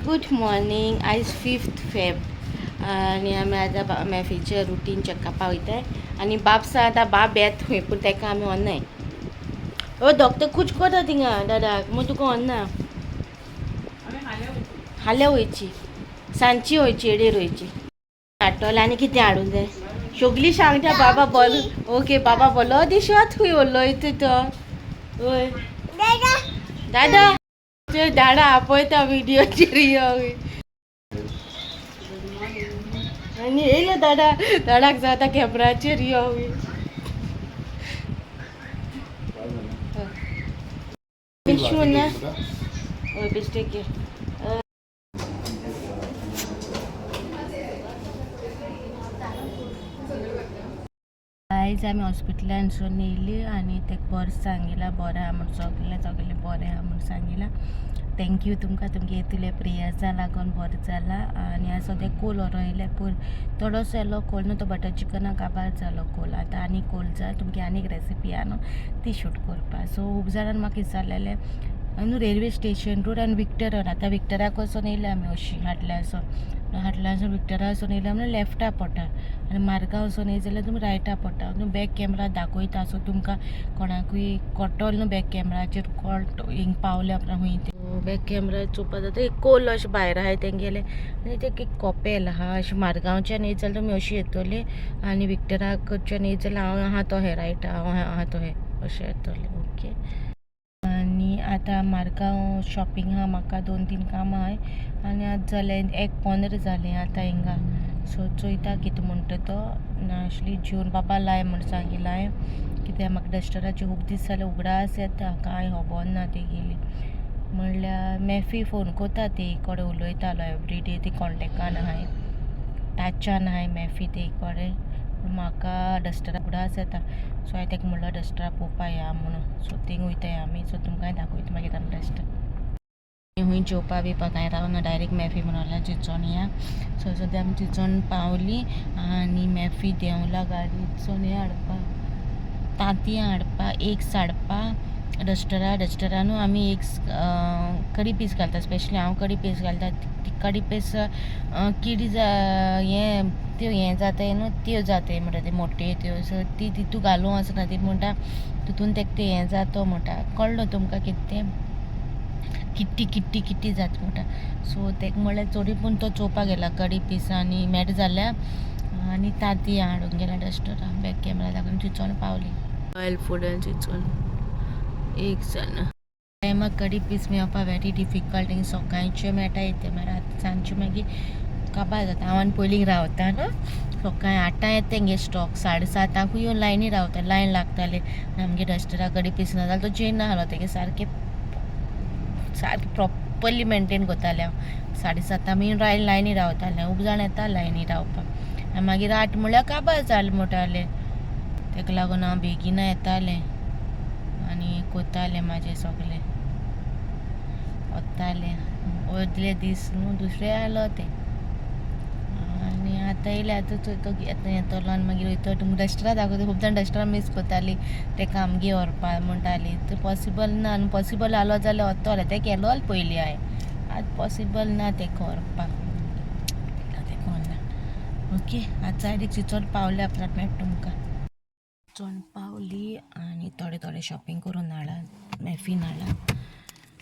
Good morning. आयज 5 Feb आनी आमी आतां मॅफीचें रुटीन चॅकअपा वयताय आनी बाब आतां बाब येत खंय पूण ताका आमी व्हरनाय. ओ डॉक्टर कुछ कोता थिंगा दादाक म्हूण तुका व्हरना. फाल्यां वयची, सांजची वयची, एडेर वयची. हाडटलें आनी कितें हाडूंक जाय सगळीं सांगता बाबा. बोल ओके बाबा बोलो दिसत खंय उलयता तो. वय दादा, दादा आपयता व्हिडियोचेर यो. आनी येयलो दादा, दादाक जाता कॅमराचेर यो. शून्य हय बेश्टे. आयज आमी हॉस्पिटलानसून येयली आनी तेका बरें सांगिलां, बरें आहा म्हूण, सगळें सगळें बरें आहा म्हूण सांगिलां. Thank you तुमकां, तुमगे हेतुले प्रेयर्सा लागून बरें जालां. आनी आतां सद्याक कोल व्हरोन येयले, पूण थोडोसो येयलो कोल न्हू, तो बटर चिकनाक काबार जालो कोल. आतां आनी कोल जाय तुमगे, आनीक रेसिपी आहा न्हू ती शूट करपाक. सो खूब जाणान म्हाका विचारलेलें न्हू रेल्वे स्टेशन रोड आनी विक्टर रोड. आतां विक्टराक वचोन येयले आमी, अशी हाटल्यासून हाटल्यासून विक्टरा वचोन येयले म्हणल्यार लेफ्टा पडटा आनी मार्गांव वचोन येयले जाल्यार तुमी रायटा पडटा. न्हू बॅक कॅमरा दाखयता, सो तुमकां कोणाकूय कळटलो न्हू बॅक कॅमराचेर कोण हिंग पावल्या उपरांत खूंय तें. बॅक कॅमरा चोवपा जाता. एक कोल अशें भायर आहाय तेंगेलें आनी तें एक कॉपेल आहा. अशें मार्गांवच्यान येयत जाल्यार तुमी अशी येतली आनी विक्टराकडच्यान येयत जाल्यार हांव आहा तो हे रायटा, हांव आहा तो हे अशें येतलें. ओके, आनी आतां मार्गांव शॉपिंग आहा म्हाका, 2-3 कामां आहाय. आनी आतां जालें 1:15 जालें आतां हिंगा. सो चोयता कितें म्हणटा तो. नासली जेवन बाबा लाय म्हूण सांगिलां हांवें, कित्याक म्हाका डस्टराचे खूब दीस जाले उगडास येता, कांय खबर ना तेगेली. म्हणल्यार मॅफी फोन कोता, ते कडेन उलयतालो एवरीडे, ती कॉन्टेक्टान आहाय, टाचान आहाय मॅफी ते कडेन. म्हाका डस्टरा उगडास येता, सो हांवें ताका म्हणलो डस्टरा पळोवपा या म्हणून. सो थिंग वयताय आमी. सो तुमकांय दाखयता मागीर आमी डस्टर. खूंय जेवपा बिवपा कांय रावना, डायरेक्ट मॅफी म्हणोला चिंचोण या. सो सद्या आमी चिंचोण पावली आनी मॅफी देंवला गाडयेतसून हें हाडपा, तांतयां हाडपा, एग्स हाडपा डस्टरा. डस्टरा न्हू आमी एग्स कडी पीस घालता, स्पेशली हांव कडी पीस घालता. ती कडी पीस किडी जा हें त्यो हें जाताय न्हू, त्यो जाताय म्हणटा ते मोट्यो त्यो. सो ती तितू घालूंक वचना, ती म्हणटा तितून तेका तें हें जातो म्हणटा. कळ्ळो तुमकां कितें तें? किट्टी किट्टी किट्टी जाता म्हणटा. सो तेका म्हणल्यार चोडी पूण तो चोवपाक गेला कडी पीस आनी मेट जाल्या आनी तांतयां हाडूंक गेला डस्टरा. बॅक कॅमेरा दाखोवन चिंचोण पावली. ऑयल फूड चिंचोण एक जाण टायमाक कडी पीस मेळपा व्हेरी डिफिकल्ट. हिंग सकाळचें मेळटा येते, मागीर आतां सांजचें मागीर काबार जाता. हांव आनी पयलीं रावता न्हू, सकाळी 8 येता तेंगे स्टॉक, 7:30कूय येवन लायनी रावता, लायन लागताले. आनी आमगे डस्टरा कडी पीस ना जाल्यार तो जेयना आहलो. तेगे सारकें सारकें प्रॉपरली मेनटेन करतालें हांव. 7:30 आमी लायनी रावतालें, खूब जाण येता लायनी रावपाक आनी मागीर 8 म्हणल्यार काबार जालें म्हणटालें. तेका लागून हांव बेगीन येतालें आनी कोतालें म्हाजें सगळें वतालें. अर्दले दीस न्हू दुसरे आयलो तें आनी आतां येयलें. आतां चोयतो आतां येतलो आनी मागीर वयतो. तुमकां डस्टरा दाखयता. खूब जाण डस्टरा मीस करतालीं, तेका आमगे व्हरपा म्हणटालीं. तें पॉसिबल ना आनी पॉसिबल आहलो जाल्यार वतलें, तें केलो पयलीं हांवें. आतां पॉसिबल ना तेका व्हरपाक, तेका व्हरना. ओके, आतां सायडीक चिंचोण पावल्या उपरांत मेळटा तुमकां. चिंचोण पावली आनी थोडे थोडे शॉपिंग करून हाडला, मॅफीन हाडला.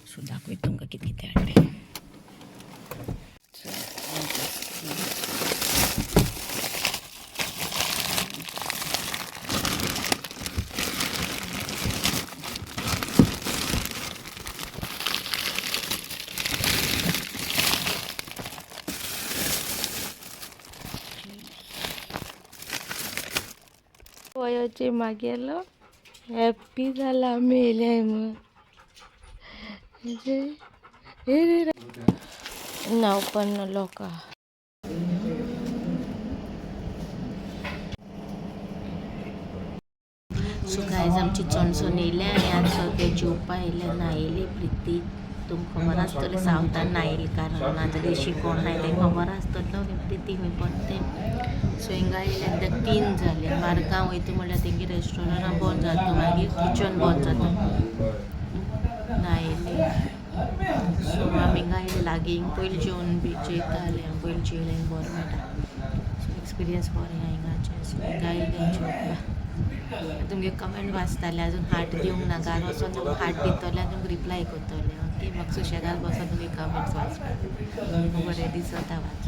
सो दाखयता तुमकां कितें कितें हाडलें. वयोचे मागेलो हॅप्पी जाला आमी येयले म्हूण. नाव पण लोका. सो गायज, आमची चणसून येयल्या आनी आज सगळे जेवपा येयल्या. नायली प्रिती तुमकां खबर आसतलें, सावथान नायलकार नाजाल्यार देशी कोण आहाय तें खबर आसतलो प्रिती खंय पडटा तें. सो हिंगा येयल्या एकदां 3 जाले. मार्गांव वयता म्हणल्यार तेंगे रेस्टोरंटां बंद जाता, मागीर किचन बंद जाता. नायली. सो आमी हिंगा येयले लागीं. लागीं पयलीं जेवन बी जेयतालें, पयलीं जेयलें बरें मेळटा. सो एक्सपिरियन्स बरें आहा हिंगाचें. सो हिंगा येयलें जेवपाक. तुमगे कमेंट वाचतालें, अजून हार्ट दिवंक ना. घार वचोन तुमकां हार्ट दितलें आनी तुमकां रिप्लाय करतलें. ओके, म्हाका सुशेगाद बसोन तुमगे कमेंट्स वाचपाक बरें दिसता वाच.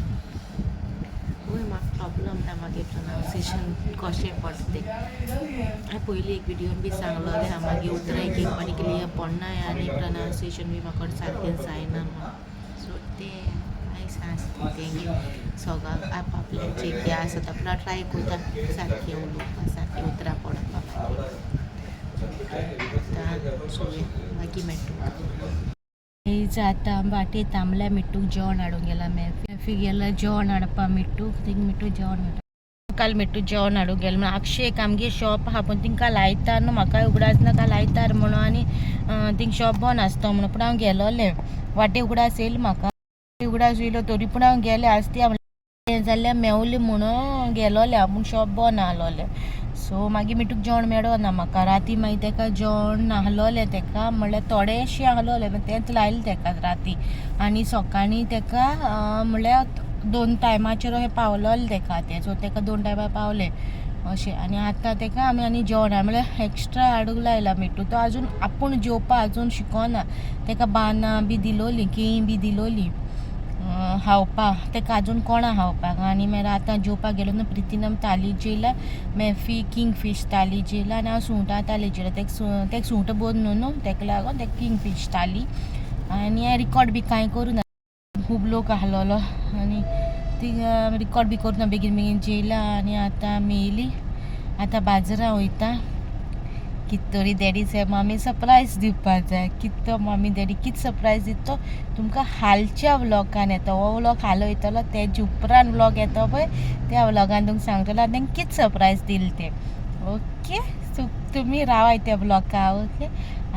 वय, म्हाका प्रॉब्लम ना मागीर प्रोनावन्सिएशन कशें पडटा तें. हांवें पयलीं एक विडियोन बी सांगलोलें आहा, मागीर उतरां एक एक पाटी क्लियर पडनाय आनी प्रोनावन्सिएशन बी म्हाका सारकें जायना म्हूण. सो तें आयज आसता तेंगे सगळ्यांक आप आपल्याचें कितें आसता आपलो ट्राय करता सारकें उलोवपाक, सारकें उतरां पडपाक. मागीर आतां चोवया, मागीर मेळटा तुमकां. आतां वाटेर थांबल्या, मिट्टूक जेवण हाडूंक गेला. मॅफी गेला जेवण हाडपा मिट्टूक. थिंग मिट्टू जेवण मेळटा. काल मिट्टू जेवण हाडूंक गेलें म्हणून आक्षे एक आमगे शॉप आहा, पूण तिंका लायता न्हू, म्हाकाय उगडास ना काल आयतार म्हणून आनी थिंग शॉप बंद आसता म्हणून. पूण हांव गेलोलें, वाटे उगडास येयलो म्हाका. उगडास येयलो तरी पूण हांव गेलें. आसती जाल्यार मेवलें म्हणून गेलोलें हांव, पूण शॉप बंद आहलोलें. सो मागीर मिटूक जेवण मेळना म्हाका. राती मागीर तेका जेवण आहलोलें तेका, म्हणल्यार थोडेंशें आहलोलें, तेंच लायलें तेका राती. आनी सकाळीं तेका म्हणल्यार 2 टायमाचेर अशें पावलोलें तेका तें. सो तेका 2 टायमार पावलें अशें. आनी आतां तेका आमी आनी जेवण म्हणल्यार एक्स्ट्रा हाडूंक लायला मिठू. तो आजून आपूण जेवपा आजून शिकोना. तेका बानां बी दिलोली, केळीं बी दिलोली खावपा. तेका आजून कोणा खावपाक. आनी मागीर आतां जेवपाक गेलो न्हू, प्रितीन थाली जेयला, मॅफी किंग फीश थाली जेयला आनी हांव सुंगटां थाली जेयला. तेका सुंगटां बरी न्हू न्हू, तेका लागून तेका किंग फीश थाली. आनी रिकॉर्ड बी कांय करूं ना, खूब लोक आहलोलो आनी ती रिकॉर्ड बी करूं ना. बेगीन बेगीन जेयला आनी आतां आमी येयली. आतां बाजारां वयता. कित तरी डॅडी सायब मामी सरप्रायज दिवपा जाय. कित तो मामी डॅडी कित सरप्रायज दितो तुमकां हालच्या व्लॉगान येता. हो व्लॉग हाल वयतलो तेजे उपरांत व्लॉग येता पळय, त्या व्लॉगान तुमकां सांगतलो आनी तांकां कित सरप्रायज दिले तें. ओके, सो तुमी रावाय त्या व्लॉगा. ओके,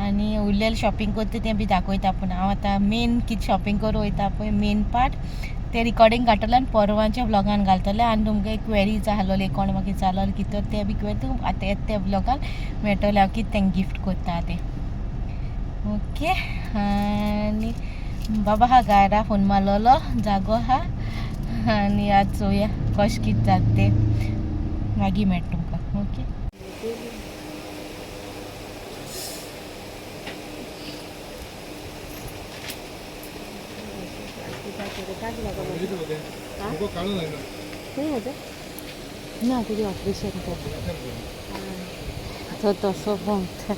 आनी उरलेलें शॉपिंग करता तें बी दाखयता. पूण हांव आतां मेन कितें शॉपिंग करूं वयता पळय, मेन पार्ट ते रिकॉर्डिंग काडटलें आनी परवाच्या व्लॉगान घालतलें. आनी तुमकां एक क्वेरीज आहलोली, कोण म्हाका विचारलोलो कितें, ते बी क्वेरी तुमकां आतां येता त्या व्लॉगान मेळटलें हांव कितें तांकां गिफ्ट करता तें. ओके, आनी बाबा हा गायरा फोन मारलोलो, जागो आहा. आनी आतां चोवया कशें कितें जाता तें, मागीर मेळटा तुमकां. ओके. ना तुजें ऑपरेशन कर तो तसो भोंवता.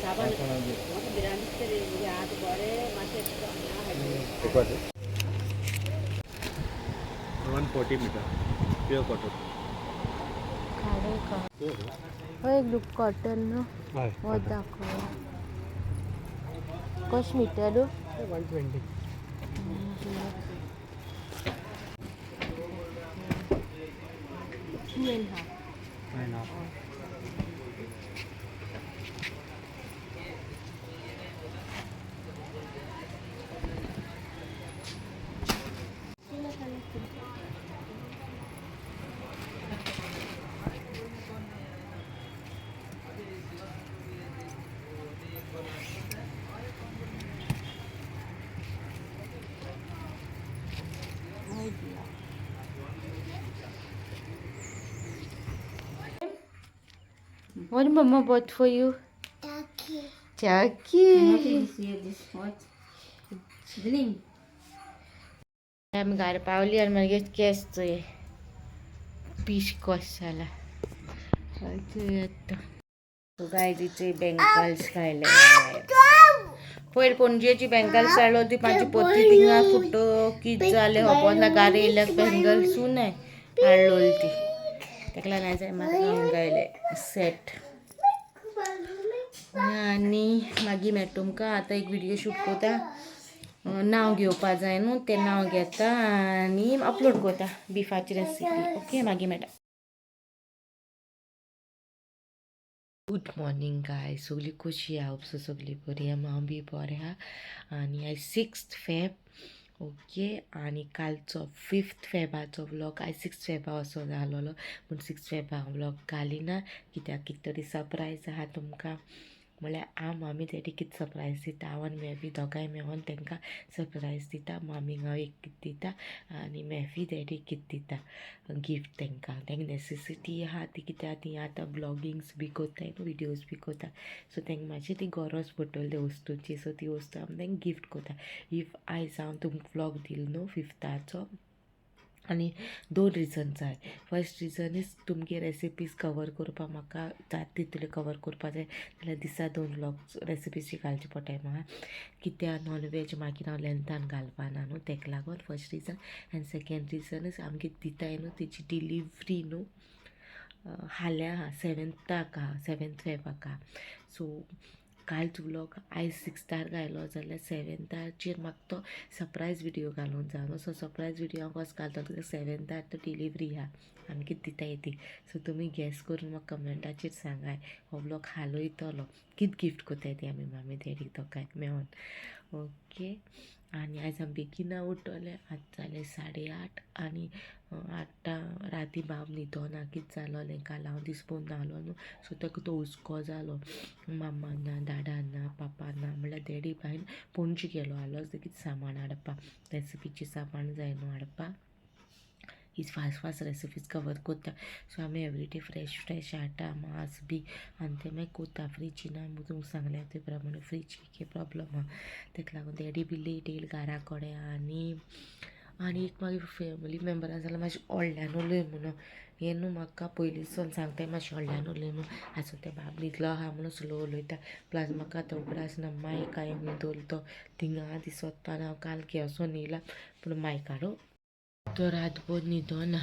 साबार 140 meter pure cotton. हो एक लूक कॉटन न्हू, हो दाखव कशें metre? 120. 2.5. 2.5. What Mama bought for you? Turkey. Turkey. This what? Bling. आमी घरा पावली आनी मागीर केस चोय पीश कशें जाला आतां. गायजीचे बँगल्स खायले. पयर पणजेची बँगल्स हाडलो ती म्हाजी पोती थिंगा फुटो कित जालें खबर ना. घारा येयल्यार बँगल्सूय नाय हाडलोली ती. तेका लागून आयज हांवें म्हाका गायले सेट. आनी मागीर मेळटा तुमकां. आतां एक विडियो शूट करता, नांव घेवपा जाय न्हू, तें नांव घेता आनी अपलोड करता बिफाची रेसिपी. ओके, मागीर मेळटा. गुड मॉर्निंग गायज, सगळी कशी आहा? होप सो सगळी बरी आहा. हांव बी बरें आहा. आनी आयज 6 फेब, ओके. आनी कालचो 5 फेबाचो व्लॉग आयज 6 फेबा असो जालोलो, पूण 6 फेबा हांव व्लॉग घालिना कित्याक कितें तरी सरप्रायज आहा तुमकां. म्हळ्यार हांव मामी डॅडी कितें सरप्रायज दिता, हांव आनी मॅफी दोगांय मेळोन तांकां सरप्रायज दिता. मामीक हांव एक कितें दिता आनी मॅफी डॅडीक कितें दिता गिफ्ट. तांकां तांकां नॅसेसिटी आहा ती, कित्याक ती आतां ब्लॉगिंग्स बी कोत्ताय न्हू, विडियोज बी कोत्ता, सो तांकां मातशी ती गरज पडटली त्या वस्तूची. सो ती वस्तू आमी तांकां गिफ्ट कोत्ता. If आयज हांव तुमकां व्लॉग दिलो न्हू फिफ्ताचो, आनी दोन रिजन्स आहाय. फर्स्ट रिजन is तुमगे रेसिपीज कवर करपाक म्हाका जाता तितले कवर करपा जाय जाल्यार दिसा दोन व्लॉग रेसिपीची घालचे पडटाय म्हाका, कित्याक नॉन वेज मागीर हांव लेंथान घालपाना न्हू, तेका लागून first reason. And second reason is आमगे दिताय न्हू तेजी डिलिवरी न्हू फाल्यां आहा, सेवेंथाक आहा, 7 फेबाक आहा. सो कालचो व्लॉग आयज सिक्स्थार घायलो जाल्यार सेवेंथाचेर म्हाका तो सरप्रायज विडियो घालूंक जाय न्हू. सो सरप्रायज विडियो हांव कसो घालतलो कित्याक सेवेंथार तो डिलिवरी आहा, आमी कितें दिताय ती. सो तुमी गॅस करून म्हाका कमेंटाचेर सांगाय, हो व्लॉग हालो येतलो, कितें गिफ्ट कोत्ताय ती आमी मामी डॅडीक दोगांय मेळोन. ओके, आनी आयज आमी बेगीन उठोले. आतां जाले 8:30 आनी आतां राती बाब न्हिदोना. कितें जालोलें, काल हांव दीसभर न्हालो न्हू, सो ताका तो हुस्को जालो. मामा ना, डाडा ना, पापा ना, म्हणल्यार डॅडी बायन पणजे गेलो आहलोच कितें सामान हाडपाक, रेसिपीचें सामान जाय न्हू हाडपाक. Is fast fast recipes cover कोत्ता, सो आमी एवरीडे फ्रेश फ्रेश हाडटा मांस बी आनी तें मागीर कोत्ता. फ्रिजीन आमी तुमकां सांगलें ते प्रमाणे फ्रिजीक प्रॉब्लम आहा, तेका लागून डॅडी बी लेट येयलो घरा कडेन. आनी आनी एक मागीर फॅमिली मेम्बरान जाल्यार मातशें व्हडल्यान उलय म्हणून हें न्हू, म्हाका पयलींसून सांगताय मातशें व्हडल्यान उलय म्हणून. आसूं, तें बाब न्हिदलो आहा म्हणून स्लो उलयता. प्लस म्हाका आतां उगडास ना मायक हांवें खंय दवरलो तो, थिंगा दिसोता. आनी हांव काल घेवसोन येयला पूण मायक हाडो तो रातभर न्हिदोना.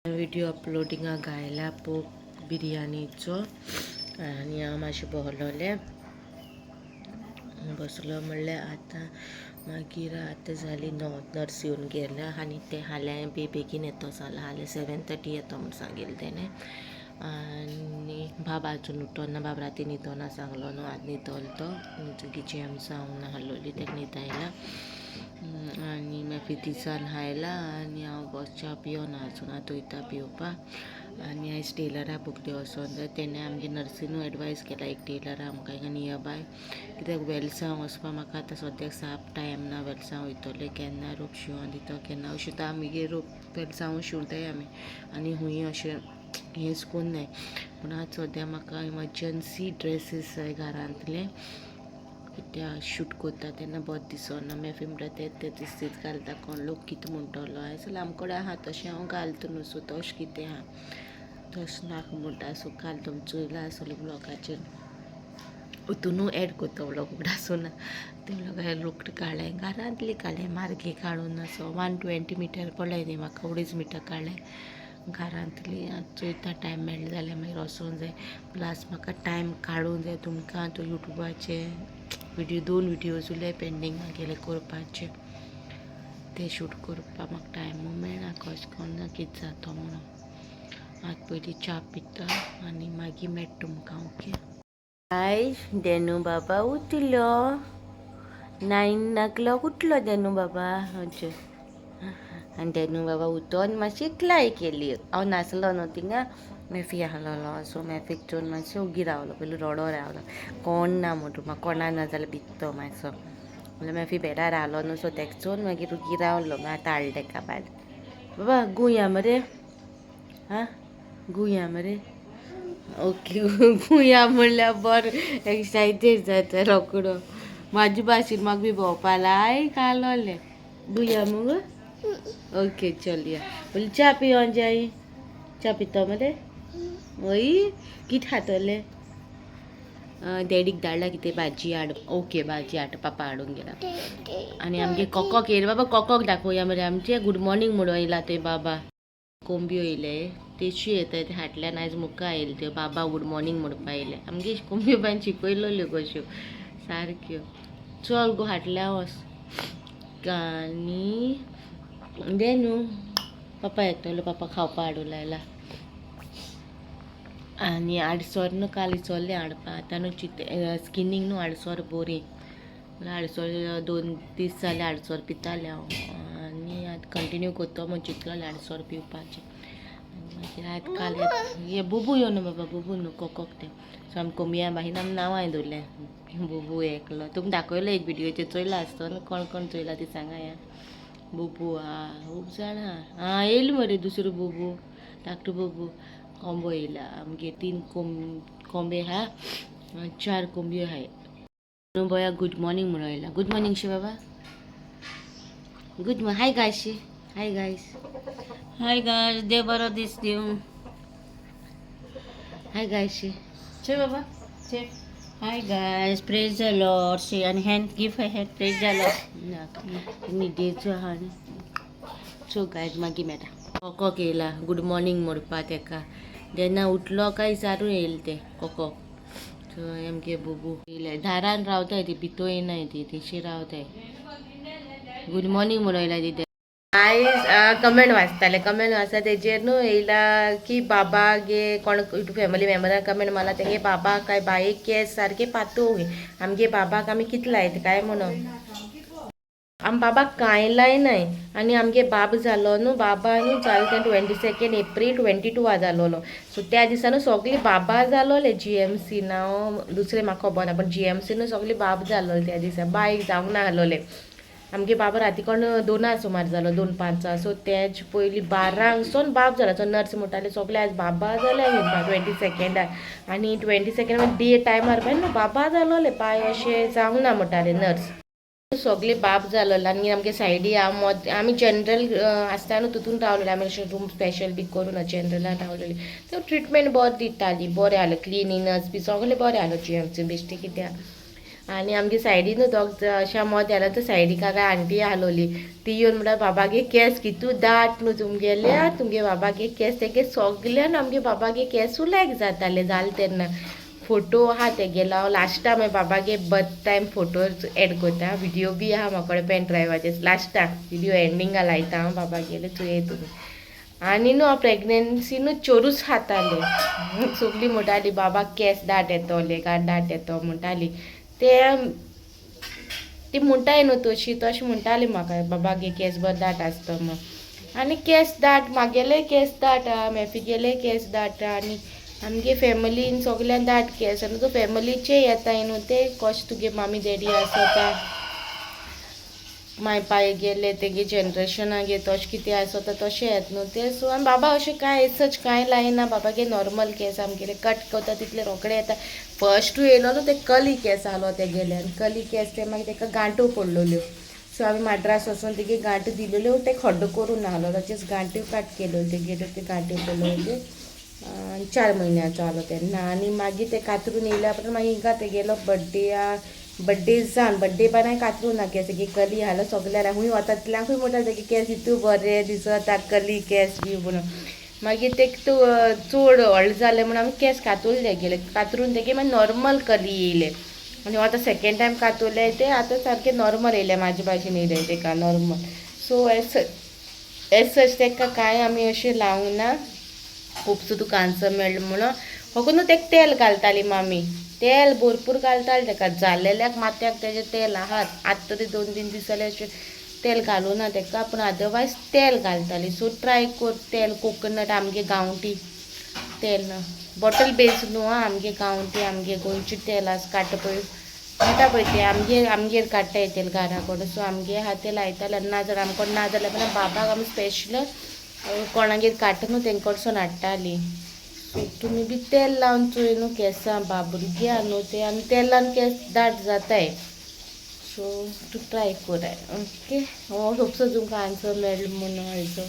विडियो अपलोडिंगा घायला पोक बिरयानीचो. आनी हांव मातशें बसलोलें, बसलो म्हणल्यार आतां मागीर आतां जाली 9. नर्स येवन गेल्या आनी ते फाल्यां बी बेगीन येतो जाल्यार फाल्यां 7:30 येतो म्हूण सांगिल्लें तेणें. आनी बाबा अजून उठोना. बाब राती न्हिदोना सांगलो न्हू, आज न्हिदोलो तो. तुगी जेम्स हांव नाहलोली, ताका न्हिदायला आनी मागीर दिसान आयला. आनी हांव बस च्या पियोना आजून, आतां वयता पिवपाक. आनी आयज टेलरा बोगले वचोन जाय. तेणें आमगे नर्सीनूय एडवायस केला, एक टेलर आमकां हिंगा नियरबाय, कित्याक वेलसांव वचपाक म्हाका आतां सद्याक साप टायम ना. वेलसांव वयतलें केन्ना रोप शिंवोन दिता केन्ना, अशें तर आमगे रोप वेलसांव शिंवताय आमी आनी हुंय अशें हेंच कोन्नाय. पूण आतां सद्या म्हाका इमर्जन्सी ड्रेसीस जाय घरांतले, कित्याक शूट करता तेन्ना बरें दिसना. मागीर म्हणटा ते ते दिसतीच घालता, कोण लोक कितें म्हणटलो. हांवें सांगलें आमचे कडेन आहा तशें हांव घालता न्हू, सो तशें कितें आहा तशें नाका म्हणटा. सो काल तुमी चोयला आसतलें ब्लॉगाचेर, हितुनूय एड करता व्लॉग, उगडासूना ते व्लॉगा रोकडें काडलें, घरांतलें काडलें मार्गे काडून. असो 120 मिटर पडलें न्ही म्हाका, 2.5 मिटर काडलें घरांतली. आतां चोयता टायम मेळ्ळो जाल्यार मागीर वचोंक जाय. प्लस म्हाका टायम काडूंक जाय तुमकां तो युट्यूबाचे विडियो, दोन विडियोज उरले पेंडींग म्हागेले करपाचे, ते शूट करपाक म्हाका टायमू मेळना. कशें करून कितें जाता म्हणून आतां पयलीं च्या पिता आनी मागीर मेळटा तुमकां. ओके आयज डेनू बाबा उठलो, 9 o'clock उठलो डेनू बाबा. अच्छा, आनी डेनू बाबा उठोन मातशी क्लाय केली. हांव नासलो न्हू थिंगा, मेफी आहलोलो, सो मेफीक चोवन मातशें ओगी रावलो. पयलीं रडो रावलो, कोण ना म्हणटा म्हाका, कोणा ना जाल्यार भित्तो मातसो. म्हणल्यार मेफी बेडार रावलो न्हू, सो तेका चोवन मागीर ओगी रावलो. मागीर आतां हाडलें तेका भायर. बाबा गुया मरे, आं गुया मरे. ओके, गुया म्हणल्यार बरें एक्सायटेड जाता रोकडो. म्हाजे भाशेन म्हाका बी भोंवपा लायक कालोलें. गुया मुगो, ओके चल या. पयलीं च्या पियोन जाय. च्या पितो मरे? वय, कितें खातलें? डॅडीक धाडला कितें भाजी हाड. ओके, भाजी हाड, पापा हाडूंक गेला. आनी आमगे कॉकॉक येयले. बाबा, कॉकॉक दाखोवया मरे आमचे. गुड मॉर्निंग म्हणून येयला ते बाबा. कोंबयो येयले, तेशी येताय ते हाटल्यान. आयज मुखार येयले त्यो बाबा गुड मॉर्निंग म्हणपा येयले. आमगे कोंबयो बायन शिकयलेल्यो कश्यो सारक्यो. चल गो हाटल्या वच. आनी दे न्हू, पप्पा येतलो, पप्पा खावपा हाडूं लायला. आनी आडसर न्हू काल विसरलें हाडपा. आतां न्हू चित स्किनीक न्हू आडसर बरी. आडसर 2 दीस जाले आडसर पितालें हांव आनी आतां कंटिन्यू करता म्हूण चिंतलेलें आडसर पिवपाचें. मागीर आतां काल हे बुबू यो न्हू बाबा, बुबू न्हू कोकोक तें. सो आमी कोंबया भाशेन आमी नांवांय दवरलें बुबू एकलो. तुमकां दाखयलो एक व्हिडियोचेर चोयला आसतो न्हू, कोण कोण चोयला ती सांगा. या बुबू आहा, खूब जाणां आहा. येयलो मरे दुसरो बुबू, धाकटो बुबू कोंबो येयला. आमगे 3 कोंबे आहा, 4 कोंबयो आहाय. न्हू बया गुड मॉर्निंग म्हणून येयला. गुड मॉर्निंग शी बाबा, गुड मॉर्निंग. हाय गायस शी, हाय गायस. हाय गायस, देव बरो दीस दिवं. हाय गायस शी. छे बाबा छे. Hi guys, praise the Lord. शी आनी hand, give a hand, praise the Lord. न्हिदेचो आहा न्ही. सो गायज मागीर मेळटा. कोकोक येयला गुड मॉर्निंग म्हणपा तेका. जेन्ना उठलो काय विचारून येयलें तें कोकोक. सो आमगे बुबू येयले, दारान रावताय ती, भितर येयनाय ती, तेशी रावताय. गुड मॉर्निंग म्हणून येयला ती. आयज कमेंट वाचताले, कमेंट वाचता तेजेर न्हू येयला की बाबा गे कोण फॅमिली मेंबरान कमेंट मारला तेगे बाबा काय बाये केस सारके पातोव, आमगे बाबाक आमी कितले लायता काय म्हणून. आम बाबाक कांय लायनाय. आनी आमगे बाब जालो न्हू, बाबा न्हू जालो तें 22 एप्रील 22 जालोलो. सो त्या दिसा न्हू सगळी बाबा जालोले GMC नांव दुसरें म्हाका खबर ना, पण GMC न्हू सगळी बाब जालोले त्या दिसा, बायक जावंक नाहलोले. आमगे बाबा राती कोण 2 सुमार जालो, 2:05. सो तेज पयलीं 12 सोन बाब जालो. सो नर्स म्हणटाले सगळे आज बाबा जाले 22 आनी 22 डे टायमार पळय न्हू बाबा जालोले, बाय अशें जावंक ना म्हणटाले नर्स. सगळे बाब जालोले. आनी आमगे सायडी आमी जनरल आसता न्हू तितून रावलेले आमी, अशें रूम स्पेशल बी करूं ना, जनरलान रावलेली. तर ट्रिटमेंट बरें दिताली, बरें आहलो, क्लिनिनस बी सगळें बरें आहलो GMC बेश्टें कित्याक. आनी आमगे सायडीन न्हू दोग अशें मदें आसलो तो सायडीक काय आंटी आहलोली, ती येवन म्हणटा बाबागे केंस कितू दाट न्हू तुमगेल्या, तुमगे बाबागे केंस तेगे सगल्यान आमगे बाबागे केंसूय लायक जाताले जालें तेन्ना. फोटो आहा तेगेलो, हांव लास्टाक मागीर बाबागे बर्थ टायम फोटो एड करता. व्हिडियो बी आहा म्हाका कडेन पेन ड्रायवाचेर, लास्टाक व्हिडियो एंडिंगा लायता हांव बाबागेले, चोयाय तुमी. आनी न्हू हांव प्रेगनेन्सी न्हू चोरूच खातालें. सगळीं म्हणटाली बाबाक केंस दाट येतोले काय दाट येतो म्हणटाली. ते ती म्हणटाय न्हू तशी तशें म्हणटाली म्हाका बाबागे केंस बरो दाट आसता म्हूण. आनी केंस दाट म्हागेले केंस दाट आहा, मेफिगेले केंस दाट आहा आनी आमगे फॅमिलीन सगल्यान दाट केंस. आनी तो फॅमिलीचे येताय न्हू ते, कशें तुगे मामी डॅडी आसता, माय पाय गेले तेगे जनरेशना गे तशें कितें आसता तशें येता न्हू तें. सो आनी बाबा अशें कांय सच कांय लायना, बाबागे नॉर्मल केंस आमगेले कट करता तितले रोखडे येता. फर्स्टूय येयलो न्हू ते कली केंस आहलो तेगेले, आनी कली केंस ते मागीर तेका गांठो पडलेल्यो. सो आमी माड्रास वचोन तेगे गांठो दिलेल्यो, ते खड्डो करून आहलो, ताचेच गांठ्यो काट केल्यो तेगेल्यो, ते गांठ्यो पडलेल्यो. 4 म्हयन्याचो आहलो तेन्ना. आनी मागीर ते कातरून येयल्या उपरांत मागीर हिंगा तेगेलो बड्डे बड्डे जावन बड्डे पण कातरून ना केंस तेगे कली आहलो सगल्याक खूंय वता तितल्यांकूय म्हणटा तेगे केंस इतू बरें दिसता कली केंस बी म्हणून. मागीर ते चड व्हडलें जालें म्हणून आमी केंस कातरले गेले, कातरून तेगे मागीर नॉर्मल कली येयले. आनी आतां सेकेंड टायम कातरले ते आतां सारकें नॉर्मल येयले, म्हाजे भाशेन येयले तेका नॉर्मल. सो एज सच तेका कांय आमी अशें लावंक ना. खुबसो तुका आन्सर मेळ्ळो म्हणून. फक्त न्हू तेका तेल घालताली मामी, तेल भरपूर घालताली तेका, जालेल्याक माथ्याक तेजें तेल आहात. आतां तरी 2-3 दीस जाले अशें तेल घालूना तेका, पूण अदरवायज तेल घालताली. सो ट्राय कर तेल, कोकोनट आमगे गांवठी तेल, बॉटल बेज न्हू आं, आमगे गांवठी आमगे गोंयचें तेल आसा काडटा पळय मेळटा पळय तें आमगेर, आमगेर काडटाय तेल घरा कडेन. सो आमगे आहा तें लायतालें. ना जाल्यार आमकां ना जाल्यार पण बाबाक आमी स्पेशल कोणागेर काडटा न्हू तेंचे कडसून हाडटालीं. सो तुमी बी तेल लावन चोय न्हू केंसां, बाबुरगे आहा न्हू तें, आनी तेल लावन केंस दाट जाताय. सो तूं ट्राय कराय. ओके, हो होपसो तुमकां आन्सर मेळ्ळो म्हणून हेजो.